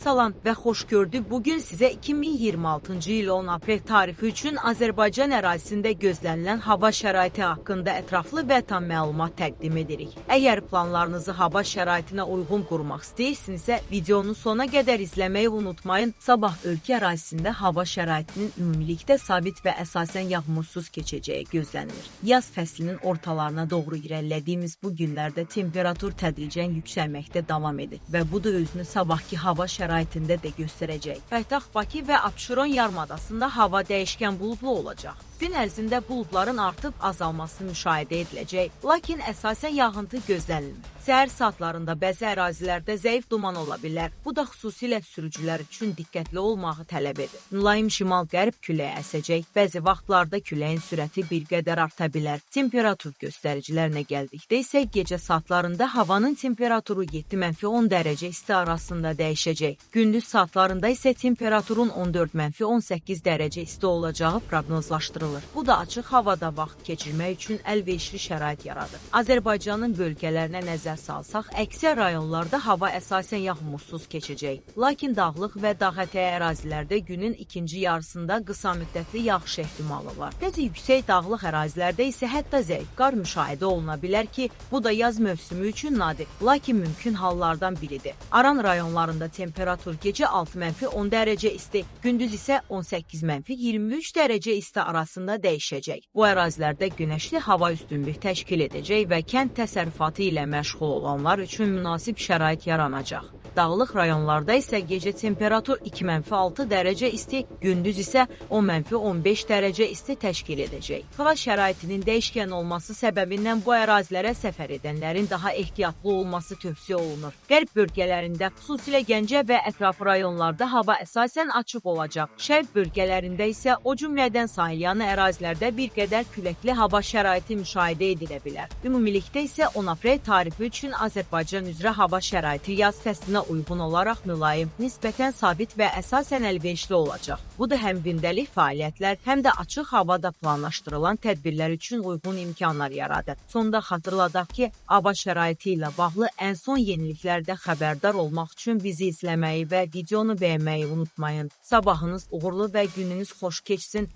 Salam və xoş gördük. Bugün sizə 2026-cı il 10 aprel tarixi üçün Azərbaycan ərazisində gözlənilən hava şəraiti haqqında ətraflı və tam məlumat təqdim edirik. Əgər planlarınızı hava şəraitinə uyğun qurmaq istəyirsinizsə, videonu sona qədər izləməyi unutmayın. Sabah ölkə ərazisində hava şəraitinin ümumilikdə sabit və əsasən yağmursuz keçəcəyi gözlənilir. Yaz fəslinin ortalarına doğru irəlilədiyimiz bu günlərdə temperatur tədricən yüksəlməkdə davam edir və bu da özünü sabahki hava şəraitində də göstərəcək. Paytaxt Bakı və Abşeron yarımadasında hava dəyişkən buludlu olacaq. Gün ərzində buludların artıb azalması müşahidə ediləcək, lakin əsasən yağıntı gözlənilmir. Səhər saatlarında bəzi ərazilərdə zəif duman ola bilər. Bu da xüsusilə sürücülər üçün diqqətli olmağı tələb edir. Mülayim şimal-qərb küləyi əsəcək. Bəzi vaxtlarda küləyin sürəti bir qədər arta bilər. Temperatur göstəricilərinə gəldikdə isə gecə saatlarında havanın temperaturu 7-10 dərəcə isti arasında dəyişəcək. Gündüz saatlarında isə temperaturun 14-18 dərəcə isti olacağı proqnozlaşdırılır. Bu da açıq havada vaxt keçirmək üçün əlverişli şərait yaradır. Azərbaycanın bölgələrinə nəzər salsaq, əksər rayonlarda hava əsasən yağmursuz keçəcək. Lakin dağlıq və dağətəyi ərazilərdə günün ikinci yarısında qısa müddətli yağış ehtimalı var. Bəzi yüksək dağlıq ərazilərdə isə hətta zəif qar müşahidə oluna bilər ki, bu da yaz mövsümü üçün nadir, lakin mümkün hallardan biridir. Aran rayonlarında temperatur gecə 6-10 dərəcə isti, gündüz isə 18-23 dərəcə isti arasında dəyişəcək. Bu ərazilərdə günəşli hava üstünlük təşkil edəcək və kənd təsərrüfatı ilə məşğul olanlar üçün münasib şərait yaranacaq. Dağlıq rayonlarda isə gecə temperatur 2-6 dərəcə isti, gündüz isə 10-15 dərəcə isti təşkil edəcək. Hava şəraitinin dəyişkən olması səbəbindən bu ərazilərə səfər edənlərin daha ehtiyatlı olması tövsiyə olunur. Qərb bölgələrində, xüsusilə Gəncə və ətrafı rayonlarda hava əsasən açıq olacaq. Şərq bölgələrində isə o cümlədən sahilyanı ərazilərdə bir qədər küləkli hava şəraiti müşahidə edilə bilər. Ümumilikdə isə 10 aprel tarixi üçün Azərbaycan üzrə hava şəraiti yaz fəslinə uyğun olaraq mülayim, nisbətən sabit və əsasən əlverişli olacaq. Bu da həm gündəlik fəaliyyətlər, həm də açıq havada planlaşdırılan tədbirlər üçün uyğun imkanlar yaradır. Sonda xatırladaq ki, hava şəraiti ilə bağlı ən son yeniliklərdə xəbərdar olmaq üçün bizi izləməyi və videonu bəyənməyi unutmayın. Sabahınız uğurlu və gününüz xoş keçsin.